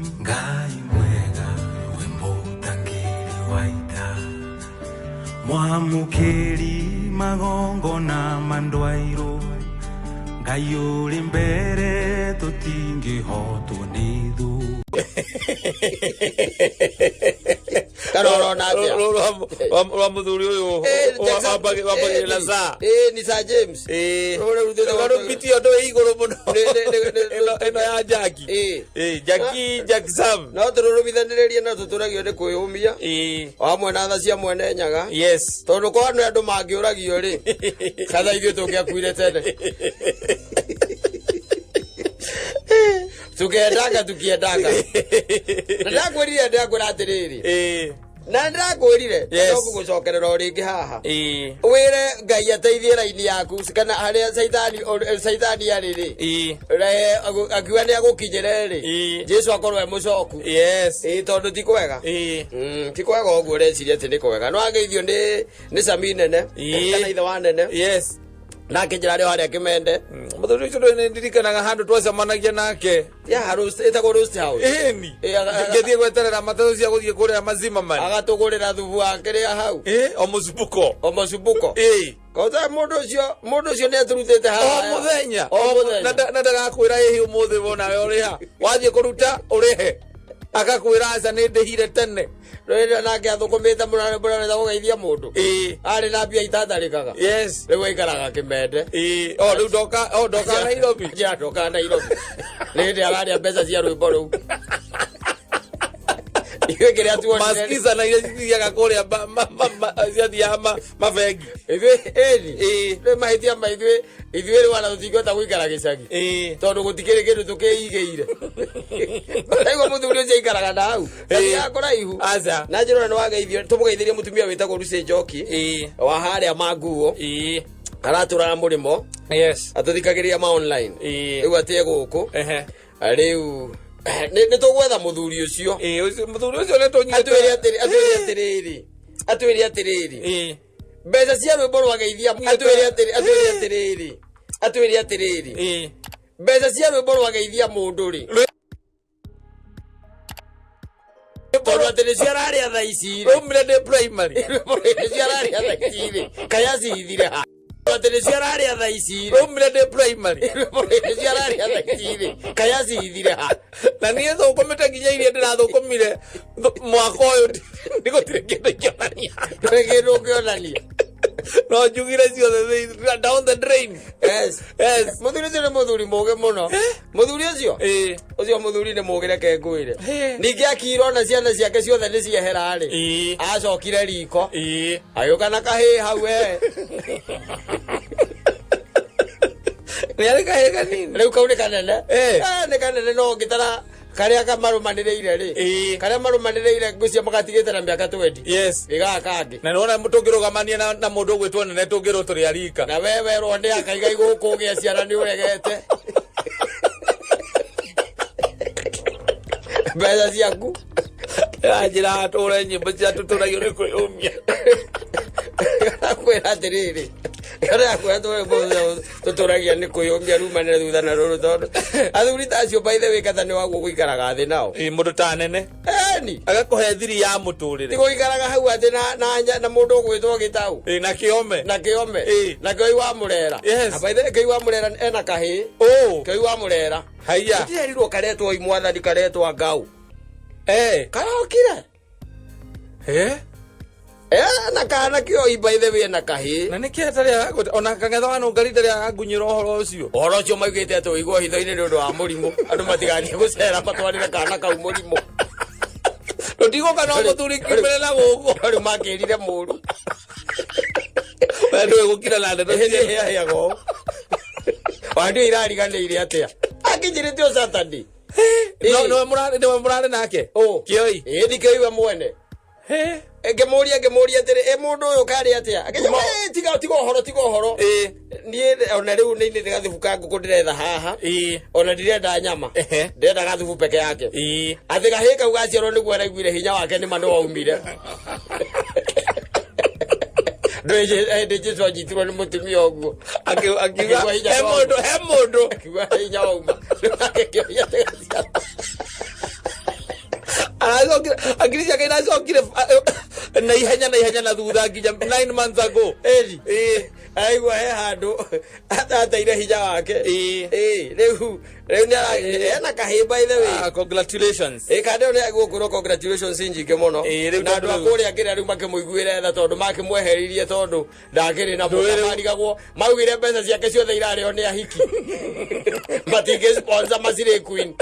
Ngai mwega we mũtangĩri wa ita, mwamũkĩri magongona ma ndwairũ, Ngai ũrĩ mbere tũtingĩhotwo nĩ thũ. Kana ũrona atĩa? Rwa mũthuri ũyũ wambagĩrĩria na za. Ĩĩ, ni Sir James. Rũrũ rutĩte Rũpitie ũndũ wĩ igũrũ mũno. Nĩ- Ĩno ya Jackie. Ĩĩ. Ĩĩ, Jackie Jack Sam. No tũrũrũmithanĩrĩrie na tũtũragio nĩ kwĩyũmia Ĩĩ. o hamwe na tha cia mwene Nyaga. Yes. Tondũ korwo nĩ andũ mangĩũragio rĩ, katha ithuĩ tũngĩakuire tene. Tukiendanga tukiendanga. Na ndakwĩrire, ndakwĩra atĩrĩrĩ, na ndĩrakwĩrire Yes. no ngũgũcokerera o rĩngĩ haha, Ĩĩ. wĩre Ngai ateithie raini yaku kana harĩa caitani caitani arĩ rĩ. Ĩĩ. Akiuga nĩ agũkinyĩre rĩ. Ĩĩ. Jesu akorwo e mũcoku. Yes. Ĩĩ, tondũ ti kwega. Ĩĩ. Ti kwega ũguo ũreciria atĩ nĩ kwega. No ageithio nĩ Sami nene kana ithe wa nene. Yes. Nake njĩra arĩ o harĩa Kĩmende. Mũthuri ũcio ndũĩ, nĩ ndirikanaga handũ twacemanagia nake. Ya roast, ĩtagwo Roast House. Ĩni. Ĩĩ, Ngĩthiĩ gweterera matatũ cia gũthiĩ kũrĩa Mazimamani. Agatũgũrĩra thubu wa kĩrĩa hau. Ĩĩ, o mũcubuko. O mũcubuko. Ĩĩ. Kota mũndũ ũcio nĩ atũrutĩte O haha. mũthenya. O mũthenya. Na ndagakwĩra ĩhĩ ũmũthĩ wonawe ũrĩha wathiĩ kũruta ũrĩhe, agakwĩra aca, nĩ ndĩhire tene. Rĩrĩa nake athũkũmĩte mũno mũno na gũgeithia mũndũ. Ĩĩ. Arĩ na mbia itatarĩkaga. Yes. Rĩu aikaraga Kĩmende. Ĩĩ, o rĩu ndoka, o ndoka Nairobi. Njĩra ndoka Nairobi. Rĩndĩ ararĩa mbeca cia rwĩmbo rũu. Ithuĩ kĩrĩa tuonire. Maskiza na iria cithiaga kũrĩa ciathiaga mabengi. Ithuĩ ĩni. Ĩĩ. Rĩu mahĩtia ma ithuĩ rĩu ona tũtingĩhota gũikara gĩcagi. Ĩĩ. Tondũ gũtikĩrĩ kĩndũ tũkĩigĩire. Naigua mũthuri ũcio aikaraga na hau. Ĩĩ. Athiaga kũraihu. Aca. Na njĩra nĩ wageithio, tũmũgeithĩrie mũtumia wĩtagwo Lucy Njoki Ĩĩ. wa harĩa manguo. Ĩĩ. Aratũraga mũrĩmo. Yes. Atũthikagĩrĩria ma online. Ĩĩ. Rĩu atĩ gũkũ. Ehe. Rĩu nĩ tũgwetha mũthuri ũcio. Ĩĩ, mũthuri ũcio nĩ tũnyitĩte. Atwĩre atĩrĩ, atwĩre atĩrĩrĩ, atwĩre atĩrĩrĩ, Ĩĩ. mbeca cia rwĩmbo rwageithia, atwĩre atĩrĩ, atwĩre atĩrĩrĩ, atwĩre atĩrĩrĩ, Ĩĩ. mbeca cia rwĩmbo rwageithia mũndũ rĩ, tondũ atĩ nĩcio ararĩa thaa ici rĩ. Raumire ndĩ primary. Rwĩmbo nĩcio ararĩa thaa ici rĩ, kaya cithire ha? Tondũ atĩ nĩcio ararĩa thaa ici rĩ. Raumire ndĩ primary. Rwĩmbo nĩcio ararĩa thaa ici rĩ, kaya cithire ha? Na niĩ thũkũmĩte nginya iria ndĩrathũkũmire mwaka ũyũ, nĩ gũtirĩ kĩndũ ingĩonania. Ndũrĩ kĩndũ ũngĩonania. No njugire ciothe down the drain. Yes. Yes. Mũthuri ũcio nĩ mũthuri mũgĩ mũno, mũthuri ũcio. Ĩĩ. Ũcio mũthuri nĩ mũgĩ, reke ngwĩre. Ĩ. Ningĩ akirwo na ciana ciake ciothe nĩ ciehera rĩ, Ĩĩ. acokire riko, Ĩĩ. agĩũka na kahĩĩ hau we. Nĩ arĩ kahĩĩ kanini. Rĩu kau nĩ kanene. Eh. Eh, nĩ kanene, no ngĩtara karĩa kamarũmanĩrĩire rĩ, Ĩĩ. karĩa marũmanĩrĩire ngũcia magatigĩte na mĩaka 20. Yes. Ĩ gaka kangĩ. Na nĩwona tũngĩrũgamania na mũndũ ũgwĩtwo nene, tũngĩrwo tũrĩ arika. Na we werwo nĩ akaigai gũkũ ũgĩa ciana nĩ ũregete mbeca ciaku. Njĩra tũre nyĩmbo cia tũtũragio nĩ kwĩyũmia. Kwĩra atĩrĩrĩ, akwĩra tũtũragia nĩ kwĩyũmia rumanĩre thutha na rũrũ, tondũ athuri ta acio, by the way, kata nĩ waguo gũikaraga thĩ nao. Ĩĩ, mũndũ ta nene Eni. Agakũhe thiri ya Ti mũtũrĩre. Gũikaraga hau atĩ na mũndũ ũgwĩtwo gĩtau. Ĩĩ, na kĩome. Na kĩome. Ĩĩ. Na kĩoi wa mũrera. Yes. Na by the way, kĩoi wa mũrera ena kahĩĩ. Ũ. Kĩoi wa mũrera. Haiya. Ndirerirwo karetwo, i mwathani, karetwa ngau. Eh. Karokire. Eh. Eh, na kana kĩoi, by the way, na kahĩĩ. Na nĩkĩ atarĩ ona kangetha wa nũngari ndarĩ arangunyĩra ũhoro ũcio? Ũhoro ũcio maugĩte atĩ ũigwo hitho-inĩ nĩ ũndũ wa mũrimũ, andũ matigathiĩ gũcera matwarĩre kana kau mũrimũ. Tũtigũka no mũthuri kiumĩre na gũkũ. Rĩu makĩrire mũru. We ndũĩ gũkira na ndeto cia Hĩaga ũũ wandio irariganĩire atĩa akinyĩrĩte o Saturday. No nĩwe mũrarĩ nake? Ũ. Kĩoi. Ĩĩ, ni kĩoi we mwene. Ngĩmũria atĩrĩ, ĩ mũndũ ũyũ karĩ atĩa? Akĩnjĩra, "Ĩ, tiga tiga ũhoro, tiga ũhoro." Niĩ ona rĩu nĩ gathubu ka ngũkũ ndĩretha haha. Ona ndirenda nyama. Ndĩrenda gathubu peke yake. Atĩ gahĩ kau gaciarwo nĩguo araiguire hinya wake nĩma nĩ waumire. Ndũĩ hĩndĩ Jesu anyitirwo nĩ mũtumia ũguo. Akiuga Akĩigua hinya he wauma. mũndũ, he mũndũ. Akiuga hinya wauma. Rĩu akĩũria atĩ gaciarwo. Iracokire akiri ciake iracokire na ihenya na ihenya na thutha nginya 9 months ago. Eri. Ĩĩ. Araigua he handũ atateire hinya wake. Ĩĩ. Ĩĩ, rĩu rĩu nĩ ena kahĩ by the way. Ah, congratulations. Ĩ kande nĩ agũkwĩrwo congratulations nyingĩ mũno. Ĩĩ, rĩu Na andũ a tondũ- kũrĩa kĩrĩa rĩu makĩmũiguĩre tha tondũ makĩmweheririe tondũ ndakĩrĩ na Ndũĩ rĩu- marigagwo maugire mbeca ciake ciothe irarĩo nĩ ahiki. Matingĩ sponsor macirĩ queen.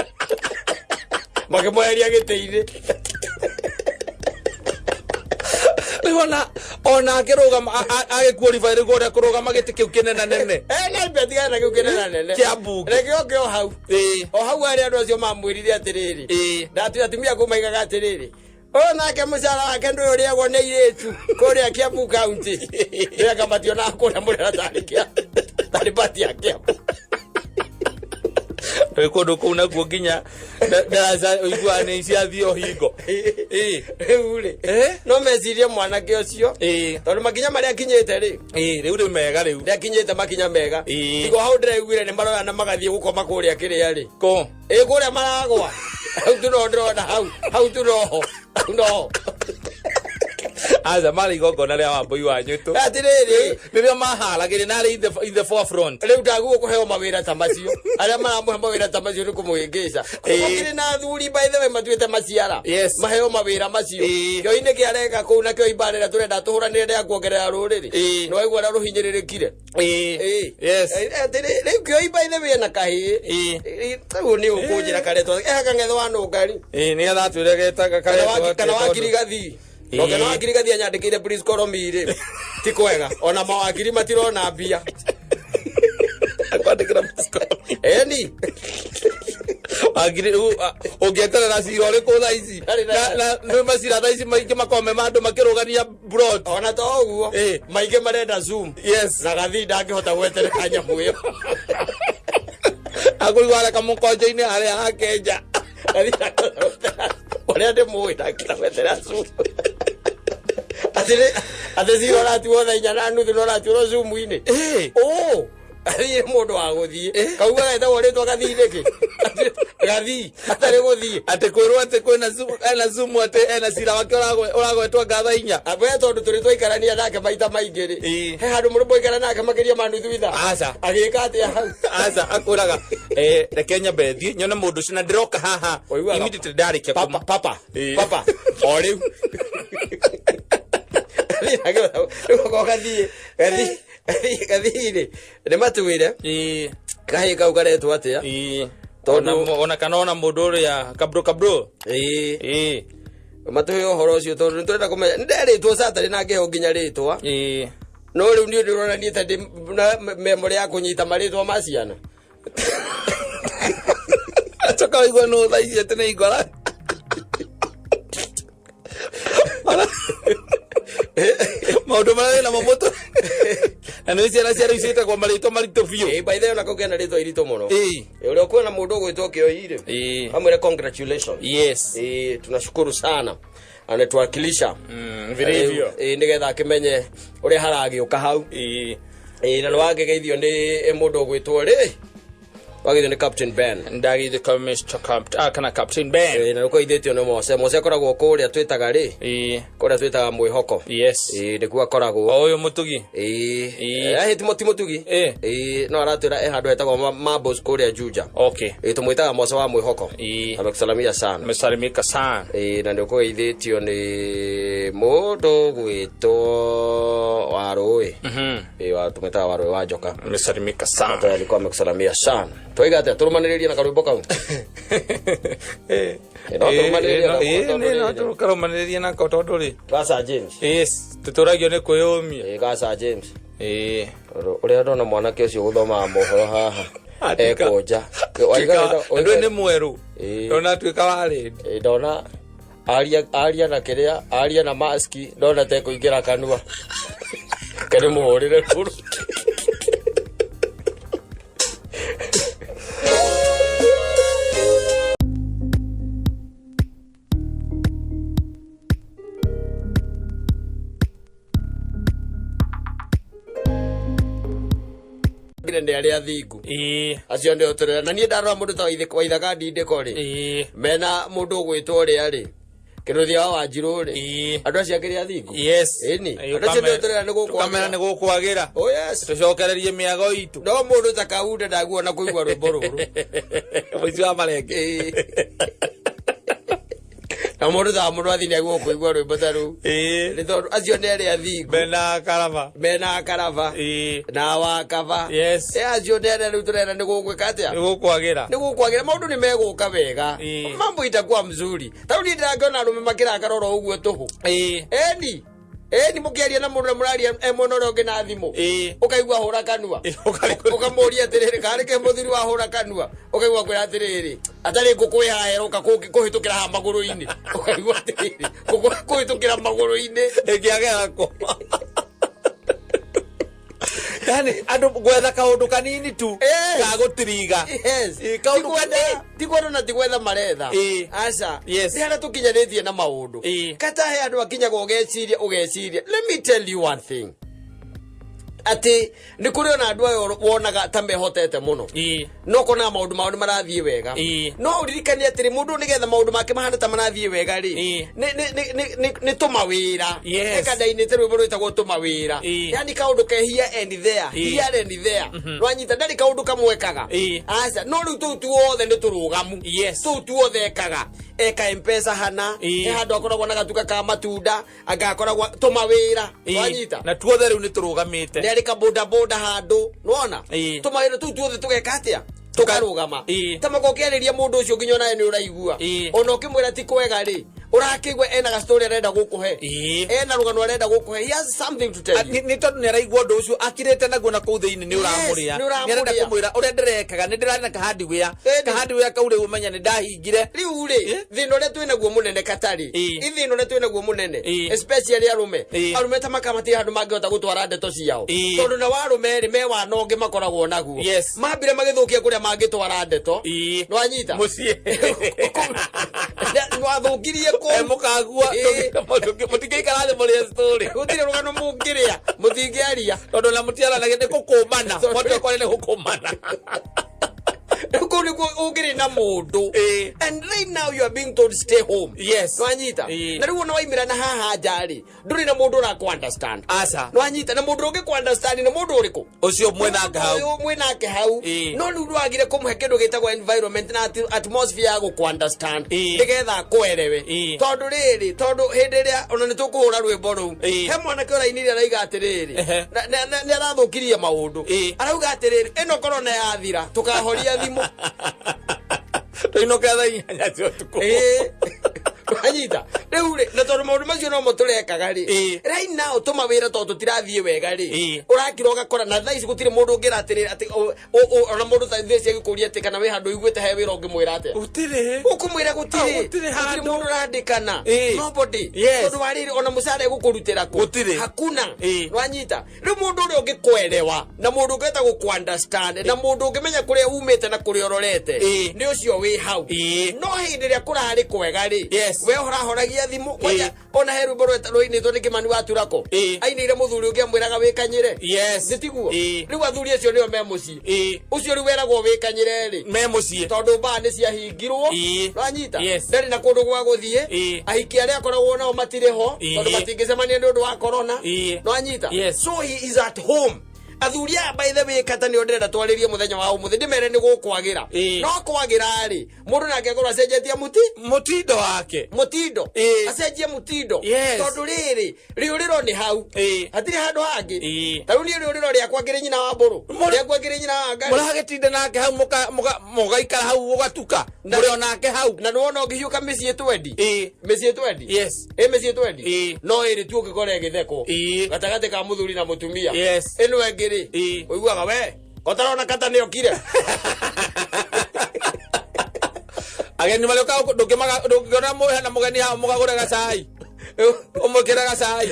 Makĩmweheria gĩtĩ-inĩ. Rĩu ona akĩrũgama agĩqualify rĩu ũrĩa kũrũgama gĩtĩ kĩu kĩnene nene. Eh, na mbia tigana na kĩu kĩnene nene. Kĩa mbunge. Reke oke o hau. Ĩĩ. O hau arĩa andũ acio mamwĩrire atĩrĩrĩ. Ĩĩ. Ndatu atumia kuu maigaga atĩrĩrĩ. Ũyũ nake mũcara wake ndũyũ ũrĩagwo nĩ airĩtu kũrĩa Kiambu County. Rĩanga mationaga kũrĩa mũrera tarĩ tarĩ pati ya Kiambu. Rĩu kũndũ kũu nakuo nginya ndaraca ũiguaga nĩ ciathiĩ o hingo. Ĩĩ. Rĩu rĩ. Eh? No mecirie mwanake ũcio. Ĩĩ. Tondũ makinya marĩa akinyĩte rĩ. Ĩĩ, rĩu rĩ mega rĩu. Nĩ akinyĩte makinya mega. Ĩĩ. Tigo hau ndĩraiguire nĩ maroya na magathiĩ gũkoma kũrĩa kĩrĩa rĩ. Kũ? Ĩ kũrĩa maragwa. Hau tu no ndĩrona hau. Hau tu noho. Hau noho. Aca marĩ igongona rĩa Wambũi wa Nyũtũ. Atĩrĩrĩ. Rĩrĩa maharagĩria narĩ in the forefront. Rĩu ndaguo kũheo mawĩra ta macio. Arĩa maramũhe mawĩra ta macio nĩ kũmũhĩngĩca. Ĩĩ. Gũkĩrĩ na athuri by the way matuĩte maciara. Yes. Maheo mawĩra macio. Ĩĩ. Kĩo-inĩ kĩa reka kũu nakĩo ibara ĩrĩa tũrenda tũhũranĩre ya kuongerera rũrĩrĩ. Ĩĩ. Nĩ waigua ũrĩa rũhinyĩrĩrĩkire. Ĩĩ. Ĩĩ. Yes. Atĩrĩ, rĩu kĩo by the way na kahĩĩ. Ĩĩ. Ĩĩ, Rĩu nĩ ũkũnjĩra karetwo. Eha kang'etho wa nũngari. Ĩĩ, nĩgetha atwĩre getaga Kana karetwo kana atĩa wakiri tondũ- gathii. Noke no wakiri gathii anyandĩkĩire please call me rĩ. Ti kwega. Ona mawakiri matirona mbia. Akwandĩkĩra please call me. Eni. Wakiri rĩu, ũngĩeterera cira ũrĩkũ thaa ici? Arĩ na- Na nĩ macira thaa ici maingĩ makoragwo me ma andũ makĩrũgania broad. Ona to ũguo. Ĩĩ. Maingĩ marenda Zoom. Yes. Na gathii ndangĩhota gweterera nyamũ ĩyo. Akũigua areka mũkonjo-inĩ harĩa hakenja. Gathii ndangĩhota gweterera. Ũrĩa ndĩmũĩ ndangĩhota gweterera Zoom. Atĩ atĩ cira ũratuo thaa 4:30 na ũratuĩrwo Zoom-inĩ. Ĩĩ. Ũ. Gathii nĩ mũndũ wa gũthiĩ. Kauga getagwo rĩtwa gathii nĩkĩ? Gathii. Atarĩ gũthiĩ. Atĩ kwĩrwo atĩ kwĩna Zoom, ena Zoom atĩ ena cira wake ũragwetwo anga thaa 4. We tondũ tũrĩ twaikarania nake maita maingĩ rĩ. Ĩĩ. He handũ mũrĩ mwaikara nake makĩria ma nuthu ithaa. Aca. Agĩka atĩa hau? Aca akwĩraga reke nyambe thiĩ nyone mũndũ ũcio na ndĩroka haha Ũiguaga- immediately ndarĩkia Papa, papa, Ĩĩ. papa. O rĩu. Rĩu okorwo gathii, gathii, gathii, gathii rĩ, nĩ matuĩre Ĩĩ. kahĩĩ kau karetwo atĩa? Ĩĩ. Tondũ- Ona kana ona mũndũ ũrĩa kabro kabro. Ĩĩ. Ĩĩ. Matũhe ũhoro ũcio tondũ nĩ tũrenda kũmenya. Nĩ nderĩtwo Saturday na ngĩheo nginya rĩtwa. Ĩĩ. No rĩu niĩ ndĩrona niĩ ta ndĩ na memory ya kũnyita marĩtwa ma ciana. Acoka waigua nũ thaa ici atĩ nĩ ingora. Maũndũ marĩa wĩnamo mũtwe. Na nĩ ciana cia rĩu ciĩtagwo marĩtwa maritũ biũ. Ĩĩ, by the way ona kau kena rĩtwa iritũ mũno. Ĩĩ. Ĩĩ, ũrĩa ũkuona mũndũ ũgwĩtwo Kĩoi rĩ. Ĩĩ. Amwĩre congratulations. Yes. Ĩĩ, tunashukuru sana anatuwakilisha Vilivyo. Ĩĩ, nĩgetha akĩmenye ũrĩa haragĩũka hau. Ĩĩ. Ĩĩ, na nĩwakĩgeithio nĩ mũndũ ũgwĩtwo rĩ wageithio nĩ Captain Ben. Ndageithĩka Mr. Kana Captain Ben. Ĩĩ, na nĩũkũgeithĩtio nĩ Mose. Mose akoragwo kũrĩa twĩtaga rĩ Ĩĩ. kũrĩa twĩtaga mwĩhoko. Yes. Ĩĩ, nĩkuo akoragwo. O ũyũ mũtugi. Ĩĩ. Ĩĩ. Ĩĩ, ti mũtugi. Ĩĩ. Ĩĩ, no aratwĩra e handũ hetagwo Marbles kũrĩa Juja. Okay. Ĩĩ, tũmwĩtaga Mose wa mwĩhoko. Ĩĩ. Amekusalamia sana. Amesalimika sana. Ĩĩ, na nĩũkũgeithĩtio nĩ mũndũ ũgwĩtwo Warũĩ. Ĩĩ, tũmwĩtaga Warũĩ wa Njoka. Amesalimika sana. Hata alikuwa amekusalamia sana. Twaiga atĩa tũrũmanĩrĩrie na karwĩmbo kau? Ĩĩ. No tũrũmanĩrĩrie nako tondũ Ĩĩ, no rĩrĩ. tũkarũmanĩrĩrie nako tondũ rĩ. Ga Sir James. Yes, tũtũragio nĩ kwĩyũmia. Ĩĩ, ga Sir James. Ĩĩ. Tondũ ũrĩa ndona mwanake ũcio gũthomaga mohoro haha Atuĩka- ekũnja. Andũ nĩ mwerũ. Ĩĩ. Ndona atuĩka wa rĩndi. Ĩĩ, ndona aria na kĩrĩa aria na maski ndona tekũingĩra kanua. Kene mũhũrĩre rũrũ. Nĩ arĩa athingu. Ĩĩ. Acio nĩo tũrera. Na niĩ ndarora mũndũ ta Waithaka Ndindĩko rĩ. Ĩĩ. Mena mũndũ ũgwĩtwo ũrĩa rĩ. Kĩnuthia wa Wanjirũ rĩ, Ĩĩ. andũ acio akĩrĩ athingu. Yes. Ĩni. Ĩĩ, Andũ acio ũkamera- nĩo tũrera nĩ tũkamera nĩ gũkwagĩra. gũkwagĩra. Oh yes. Tũcokererie mĩago itũ. No mũndũ ta Kaunda ndaguona kũigua rwĩmbo rũrũ. Mũici wa marenge. Ĩĩ. Na mũndũ ta Mũnwathi nĩagwo kũigua rwĩmbo ta rũu. Ĩĩ. Nĩ tondũ acio nĩ arĩa athingu. Mena karaba. Mena karaba. Ĩĩ. Na wakaba. Yes. Ĩ acio nĩ arĩa rĩu tũrera nĩ gũgwĩka atĩa? Nĩ gũkwagĩra. Nĩ gũkwagĩra, maũndũ nĩ megũka wega. Ĩĩ. Mambo itakuwa mzuri. Ta rĩu niĩ ndĩrakĩona arũme makĩrakara oro ũguo tũhũ. Ĩĩ. Eni. Eni mũkĩaria na mũndũ na mũraria e mwena ũrĩa ũngĩ na thimũ. Ĩĩ. Ũkaigua hũra kanua. Ĩĩ, ũkarigwo- Ũkamũria atĩrĩrĩ, karĩ ke mũthuri wa hũra kanua. Ũkaigua kwĩra atĩrĩrĩ, atarĩ ngũkũ ĩ haha ĩroka kũhĩtũkĩra haha magũrũ-inĩ. Ũkaigua atĩrĩrĩ, ngũkũ kũhĩtũkĩra magũrũ-inĩ. Ĩngĩagera kũ? Yani andũ gwetha kaũndũ kanini tu Yes. ga gũtiriga. Yes. Ĩĩ, kaũndũ Ti gwetha- kanini. ti kwenda na ti gwetha maretha. Ĩĩ. Aca. Yes. Nĩ harĩa tũkinyanĩtie na maũndũ. Ĩĩ. Kata he andũ akinyaga ũgeciria ũgeciria. Let me tell you one thing. Atĩ nĩ kũrĩ ona andũ aya wonaga ta mehotete mũno. Ĩĩ. No konaga maũndũ mao nĩ marathiĩ wega. Ĩĩ. No ũririkane atĩrĩ, mũndũ nĩgetha maũndũ make mahane ta marathiĩ wega rĩ, Ĩĩ. nĩ tũmawĩra. Yes. Ĩkandainĩte rwĩmbo rwĩtagwo tũmawĩra. Ĩĩ. Yani kaũndũ ke here and there, Ĩĩ. here and there. Nwanyita ndarĩ kaũndũ kamwekaga. Ĩĩ. Aca, no rĩu tũu tuothe nĩ tũrũgamu. Yes. Tũu tuothe ekaga. Eka Mpesa hana, Ĩĩ. he handũ akoragwo na gatuka ka matunda, anga akoragwo tũmawĩra. Ĩĩ. Nwanyita. Na tuothe rĩu nĩ tũrũgamĩte. Nĩ arĩ kabodaboda handũ, nĩwona? Ĩĩ. Tũmawĩra tũu tuothe tũgeka atĩa? Tũkarũgama. Ĩĩ. Ta maka ũkĩarĩria mũndũ ũcio nginya onawe nĩ ũraigua. Ĩĩ. Ona ũkĩmwĩra ti kwega rĩ, ũrakĩigua ena gastori arenda gũkũhe. Ĩĩ. Ena rũgano arenda gũkũhe. He has something to tell you. Nĩ tondũ nĩ araigua ũndũ ũcio akirĩte naguo na kũu thĩinĩ nĩ ũramũrĩa. Yes, nĩ ũramũrĩa. Nĩ arenda kũmwĩra ũrĩa ndĩrekaga, nĩ ndĩrarĩ na kahardware. Ĩni. Kahardware kau rĩu ũmenya nĩ ndahingire. Rĩu rĩ, Ĩ? thĩna ũrĩa twĩ naguo mũnene katarĩ, Ĩ. thĩna ũrĩa twĩ naguo mũnene, Ĩ. especially arũme, Ĩ. arũme ta maka matirĩ handũ mangĩhota gũtwara ndeto ciao. Ĩ. Tondũ na warũme rĩ, me wana ũngĩ makoragwo naguo. Yes. Mambire magĩthũkia kũrĩa mangĩtwara ndeto. Ĩ. Nĩwanyita? Mũciĩ. Nĩwathũkirie kũu. Eh, mũkagua. Ĩ. Mũtingĩikara thĩ mũrĩe story. Gũtirĩ rũgano mũngĩrĩa, mũtingĩaria. Tondũ na mũtiaranagia nĩ gũkũmana. Mwatue kwaria nĩ gũkũmana. Rĩu kũu nĩkuo ũngĩrĩ na mũndũ. Ĩ. And right now you are being told stay home. Yes. Nĩwanyita? Ĩ. Na rĩu ona waimĩra na haha nja rĩ, ndũrĩ na mũndũ ũrakũ understand. Aca. Nĩwanyita? Na mũndũ ũngĩ kũ understand nĩ mũndũ ũrĩkũ? Ũcio mwĩnake hau. Ũyũ mwĩnake hau. Ĩ. No rĩu ndwagire kũmũhe kĩndũ gĩtagwo environment na atmosphere ya gũkũ understand. Ĩ. Nĩgetha akwerewe. Ĩ. Tondũ rĩrĩ, tondũ hĩndĩ ĩrĩa ona nĩ tũkũhũra rwĩmbo rũu. Ĩ. He mwanake ũrainire araiga atĩrĩrĩ. Ehe. Nĩ arathũkirie maũndũ. Ĩ. Arauga atĩrĩrĩ, ĩno korona yathira, tũkahoria thimũ. Tũinũke thaa 8 cia ũtukũ. Ĩ. Wanyita? Rĩu rĩ, na tondũ maũndũ macio nomo tũrekaga rĩ, Ĩ. right now tũmawĩra tondũ tũtirathiĩ wega rĩ, Ĩ. ũrakira ũgakora na thaa ici gũtirĩ mũndũ ũngĩra atĩrĩrĩ atĩ ona mũndũ ta thaa ici agĩkũria atĩ kana wĩ handũ ũiguĩte he wĩra ũngĩmwĩra atĩa? Gũtirĩ. Ũkũmwĩra gũtirĩ. Ah, gũtirĩ Gũtirĩ handũ. mũndũ ũrandĩkana. Ĩ. Nobody. Yes. Tondũ wa rĩrĩ ona mũcara ĩgũkũrutĩra kũ? Gũtirĩ. Hakuna. Ĩ. Wanyita? Rĩu mũndũ ũrĩa ũngĩkwerewa na mũndũ ũngĩhota gũkũ understand na mũndũ ũngĩmenya kũrĩa umĩte na kũrĩa ũrorete Ĩ. nĩ ũcio wĩ hau. Ĩ. No hĩndĩ ĩrĩa kũrarĩ kwega rĩ, Yes. we ũrahoragia thimũ. Ĩ. Kwanja ona he rwĩmbo rũinĩtwo nĩ Kĩmani wa Turako. Ĩ. Ainĩire mũthuri ũngĩ amwĩraga wĩkanyĩre. Yes. Nĩ tiguo? Ĩ. Rĩu athuri acio nĩo me mũciĩ. Ĩ. Ũcio rĩu weragwo wĩkanyĩre rĩ, Me mũciĩ. tondũ mbaa nĩ ciahingirwo. Ĩ. Nwanyita? Yes. Ndarĩ na kũndũ gwa gũthiĩ. Ĩ. Ahiki arĩa akoragwo nao matirĩ ho Ĩ. tondũ matingĩcemania nĩ ũndũ wa corona. Ĩ. Nwanyita? Yes. So he is at home. Athuri aya by the way kata nĩo ndĩrenda twarĩrie mũthenya wa ũmũthĩ, ndĩmere nĩ gũkwagĩra. Ĩ. No kwagĩra rĩ, mũndũ nake akorwo acenjetie Mũtindo wake. mũtindo. Ĩ. Acenjie mũtindo. Yes. Tondũ rĩrĩ, rĩũrĩro nĩ hau. Ĩ. Hatirĩ handũ hangĩ. Ĩ. Ta rĩu niĩ rĩũrĩro rĩakwa ngĩrĩ nyina wa mbũrũ. Rĩakwa ngĩrĩ nyina wa ngarĩ. Mũragĩtinda nake hau mũgaikara hau gũgatuka. Mũrĩ o nake hau. Na nĩwona ũngĩhiũka mĩciĩ twendi. Ĩ. Mĩciĩ twendi. Yes. Ĩ mĩciĩ twendi. Ĩ. No ĩrĩ tu ũngĩkora ĩgĩthekwo. Ĩ. Gatagatĩ ka mũthuri na mũtumia. Yes. Ĩno ĩngĩ rĩ. Ĩ. Ũiguaga we. Kotarona kata nĩokire. Ageni marĩũka ndũngĩona hena mũgeni haha mũgagũre gacai. Ũmwĩkĩre gacai.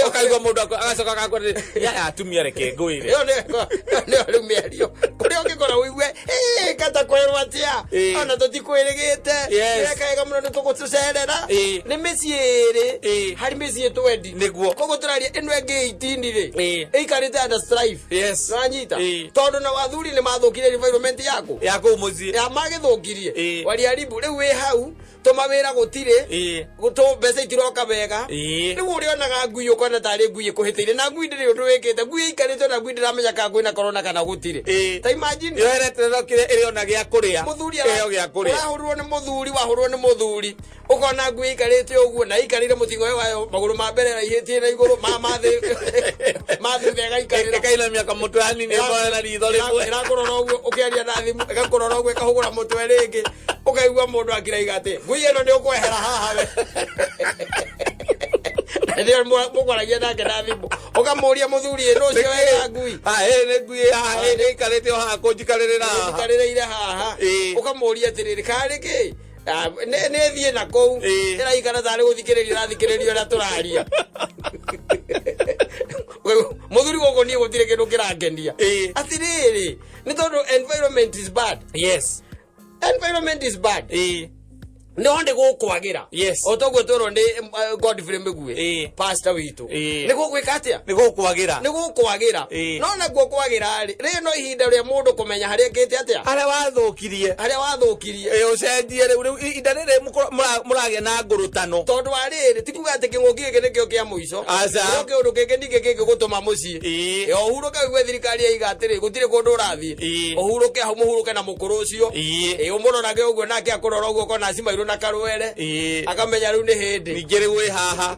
Ũkaigua mũndũ agacoka agakwĩra ya atumia reke ngwĩre. Ĩyo nĩyo rĩu mĩario. Kũrĩa ũngĩkora ũigue, "Ĩ, kata kwerwo atĩa? Ĩ. Ona tũtikwĩrĩgĩte. Yes. Weka wega mũno nĩtũgũtũcerera." Ĩ. Nĩ mĩciĩ ĩrĩ. Ĩ. Harĩ mĩciĩ twendi. Nĩguo. Koguo tũraria ĩno ĩngĩ 18 rĩ. Ĩ. Ĩikarĩte under strife. Yes. Nĩwanyita? Ĩ. Tondũ na athuri nĩ mathũkirie environment yaku. Ya kũu mũciĩ. Ya magĩthũkirie. Ĩ. Waliaribu. Rĩu wĩ hau. Tũmawĩra gũtirĩ. Gũtũ mbeca itiroka wega. Rĩu ũrĩonaga ngui ũkona tarĩ ngui ĩkũhĩtĩire, na ngui ndĩrĩ ũndũ wĩkĩte. Ngui ĩikarĩte, na ngui ndĩramenya kana kwĩna corona kana gũtirĩ. Ta imagine. Yo ĩreterera kĩrĩa ĩrĩona gĩa kũrĩa. Mũthuri Ĩheo gĩa kũrĩa. Ũrahũrirwo nĩ mũthuri, wahũrwo nĩ mũthuri, ũkona ngui ĩikarĩte ũguo na ĩikarĩire mũting'oe wayo, magũrũ ma mbere raihĩtie na igũrũ, ma mathĩ ma thutha ĩgaikarĩra. Ĩkainamia kamũtwe hanini, ĩkore na ritho rĩmwe. Ĩrakũrora ũguo ũkĩaria na thimũ, ĩgakũrora ũguo, ĩkahũgũra mũtwe rĩngĩ, ũkaigua mũndũ akiraiga atĩ ngui ĩno nĩ ũkwehera haha we. Nĩo mũkwaragia nake na thimũ, ũkamũria, mũthuri, ĩ nũ ũcio wega ngui? Ah, ĩ nĩ ngui ĩ haha, ĩ nĩ ĩikarĩte o haha kũnjikarĩrĩra haha. Njikarĩrĩire haha. Ũkamũria atĩrĩrĩ, karĩ kĩ? Ah, nĩ thiĩ na kũu. Ĩraikara tarĩ gũthikĩrĩria ĩrathikĩrĩria ũrĩa tũraria. Mũthuri, gũkũ niĩ gũtirĩ kĩndũ kĩrangenia. Atĩrĩrĩ, nĩ tondũ environment is bad. Environment is bad. No nĩ gũkwagĩra. O toguo twĩrwo nĩ Godfrey Mĩguĩ, pastor witũ. Nĩ gũgwĩka atĩa? Nĩ gũkwagĩra. Nĩ gũkwagĩra. No nakuo kwagĩra rĩ, rĩrĩ no ihinda rĩa mũndũ kũmenya harĩa ekĩte atĩa. Harĩa wathũkirie. Harĩa wathũkirie. Ĩ, ũcenjie rĩu ihinda rĩrĩ mũragĩa na ngũrũtano. Tondũ wa rĩrĩ, ti kuga atĩ kĩng'ũki gĩkĩ nĩkĩo kĩa mũico. Aca. No kĩũndũ kĩngĩ ningĩ kĩngĩgũtũma mũciĩ. Ĩ, ũhurũke ũigue thirikari yaiga atĩrĩ, gũtirĩ kũndũ ũrathiĩ. Ũhurũke hau, mũhurũke na mũkũrũ ũcio. Ĩ, ũmũrorage ũguo nake akũrora ũguo, ũkona acimairwo na karwere. Akamenya rĩu nĩ hĩndĩ. Ningĩ rĩu wĩ haha.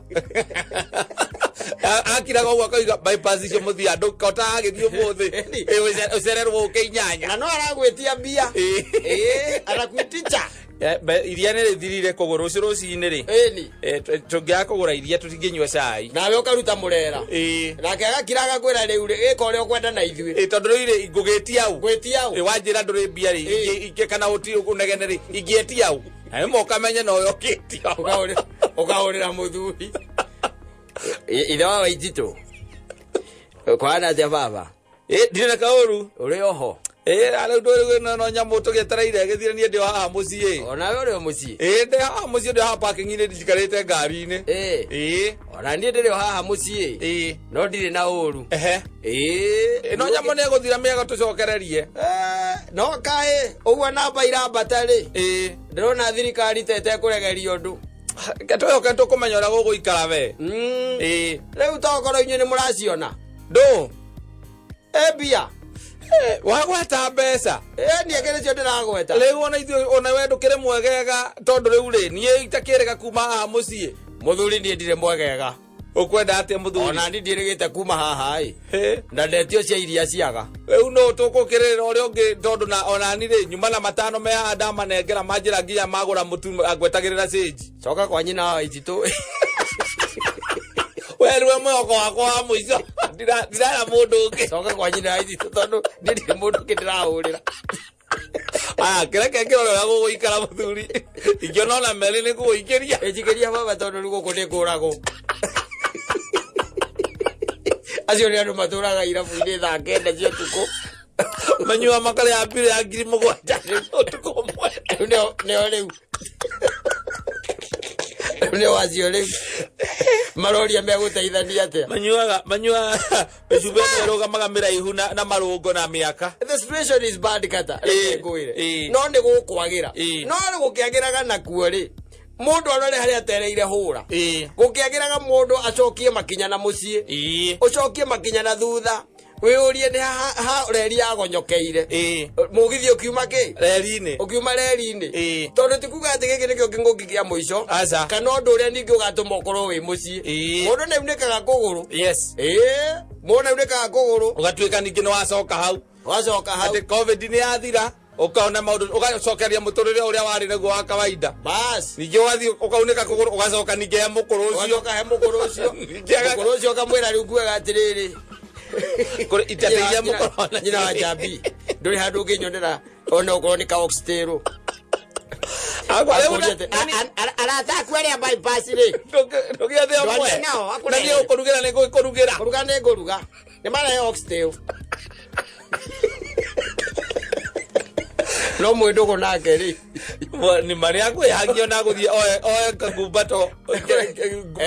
Akiraga ũguo akauga bypass icio mũthiĩ andũ kota agĩthiĩ ũmũthĩ. Ĩ, ũcererwo ũke 8. Na no aragwĩtia mbia. Ĩ, anakuiticha. Iria nĩ rĩthirire, koguo rũciũ rũcinĩ rĩ, Ĩni. Tũngĩaga kũgũra iria tũtingĩnyua cai. Nawe ũkaruta mũrera. Nake agakira agakwĩra, rĩu rĩ, ĩka ũrĩa ũkwenda na ithuĩ. Ĩ, tondũ rĩu rĩ, ngũgĩtia au. Ngwĩtia au. Ĩ, wanjĩra ndũrĩ mbia rĩ, ingĩ kana ũti ũnegene rĩ, ingĩetia au na nĩ ũkamenye na ũyũ ũkĩtia. Ũkahũrĩra mũthuri, ithe wa Wainjitũ, kwana atĩa baba? Ĩ, ndirĩ na kaũru. Ũrĩ oho? Ĩ, rĩu ndũrĩ no nyamũ tũgĩetereire gĩthire, niĩ ndĩ o haha mũciĩ. Onawe ũrĩ o mũciĩ? Ĩ, ndĩ haha mũciĩ, ndĩ haha parking-inĩ, njikarĩte ngari-inĩ. Ĩ. Ona niĩ ndĩrĩ o haha mũciĩ. No ndirĩ na ũru. Ĩ, no nyamũ nĩ ĩgũthira mĩago tũcokererie. No kaĩ ũguo namba irambata rĩ, ndĩrona thirikari ta ĩtekũregeria ũndũ. Ke twĩhoke tũkũmenya ũrĩa gũgũikara we. Rĩu tokorwo inyuĩ nĩ mũraciona. Ndũ. Ĩ mbia. Wagweta mbeca. Ĩ, niĩ nĩcio ndĩragweta. Rĩu ona ithuĩ, ona we ndũkĩrĩ mwegega, tondũ rĩu rĩ, niĩ itakĩrĩga kuma haha mũciĩ. Mũthuri, niĩ ndirĩ mwegega. Ũkwenda atĩa mũthuri? Ona niĩ ndiĩrĩgĩte kuma haha ĩ, na ndetio cia iria ciaga. Rĩu no tũkũkĩrĩra ũrĩa ũngĩ, tondũ na onani rĩ, nyuma na 5 me haha, ndamanengera manjĩra nginya magũra mũtu ngwetagĩrĩra cĩnji. Coka kwa nyina wa Wainjitũ. We rĩwe mwĩhoko wakwa wa mũico. Ndirara mũndũ ũngĩ. Coka kwa nyina wa Wainjitũ, tondũ niĩ ndirĩ mũndũ ũngĩ ndĩrahũrĩra. Aya, kĩreke ngĩrore ũrĩa gũgũikara mũthuri, ingĩona ona merĩ nĩ ngũgũikĩria. Ĩnjikĩria baba, tondũ rĩu gũkũ nĩ ngũragwo. Acio nĩ andũ matũraga irabu-inĩ thaa 9 cia ũtukũ. Manyua makarĩa mbirũ ya 7,000 ũtukũ ũmwe. Rĩu nĩo rĩu nĩo acio rĩu maroria megũteithania atĩa. Manyuaga mĩcuba ĩmwe ĩrũgamaga mĩraihu na marũngo na mĩaka. The situation is bad kata, reke ngwĩre. No nĩ gũkwagĩra. No nĩ gũkĩagĩraga nakuo rĩ, mũndũ arore harĩa atereire hũra. Gũkĩagĩraga, mũndũ acokie makinya na mũciĩ, ũcokie makinya na thutha, wĩyũrie nĩ ha reri yagonyokeire. Mũgithi ũkiuma kĩ? Reri-inĩ. Ũkiuma reri-inĩ. Tondũ ti kuga atĩ gĩkĩ nĩkĩo kĩng'ũki kĩa mũico. Aca. Kana ũndũ ũrĩa ningĩ ũgatũma ũkorwo wĩ mũciĩ. Mũndũ nĩ aunĩkaga kũgũrũ. Ĩĩ, mũndũ nĩ aunĩkaga kũgũrũ. Ũgatuĩka ningĩ nĩ wacoka hau. Wacoka hau. Atĩ COVID nĩ yathira, ũkaona maũndũ, ũgacokeria mũtũrĩre ũrĩa warĩ naguo wa kawaida. Bas. Ningĩ ũgathiĩ ũkaunĩka kũgũrũ, ũgacoka ningĩ he mũkũrũ ũcio. Ũgacoka he mũkũrũ ũcio. Ningĩ Mũkũrũ ũcio ũkamwĩra rĩu nguaga atĩrĩrĩ, Kũrĩ itata iria mũkoragwo nacio. Nyina wa Njambi, ndũrĩ handũ ũngĩnyonera ona okorwo nĩ ka oxtail? Agwa, rĩu Arata aku arĩa bypass rĩ, ndũgĩathe ũmwe. Ndwathiĩ nao, Na akũrehere. niĩ ũkũrugĩra nĩ ngũkũrugĩra. Kũruga nĩ ngũruga, nĩ marehe oxtail. No mwĩ ndũgũ nake rĩ. Nĩ marĩa akwĩhangio na gũthiĩ oe oe kagumbato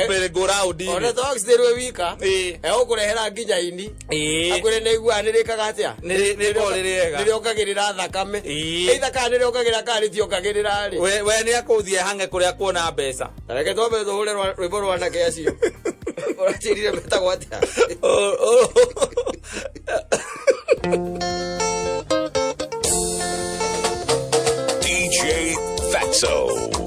mbere ngũraũndi. Ona to oxtail wĩ wika. Ĩĩ. Egũkũrehera nginya ini. Ĩĩ. Akwĩre nĩ aiguaga nĩ rĩkaga atĩa? Nĩ rĩkoragwo rĩ rĩega. Nĩ rĩongagĩrĩra thakame. Ĩĩ. Either kana nĩ rĩongagĩrĩra kana rĩtiongagĩrĩra rĩ. We nĩ akũthiĩ hange kũrĩa kuona mbeca. Ta reke twambe tũhũre rwĩmbo rwa anake acio. Ũranjĩrire metagwo atĩa? DJ Fatso.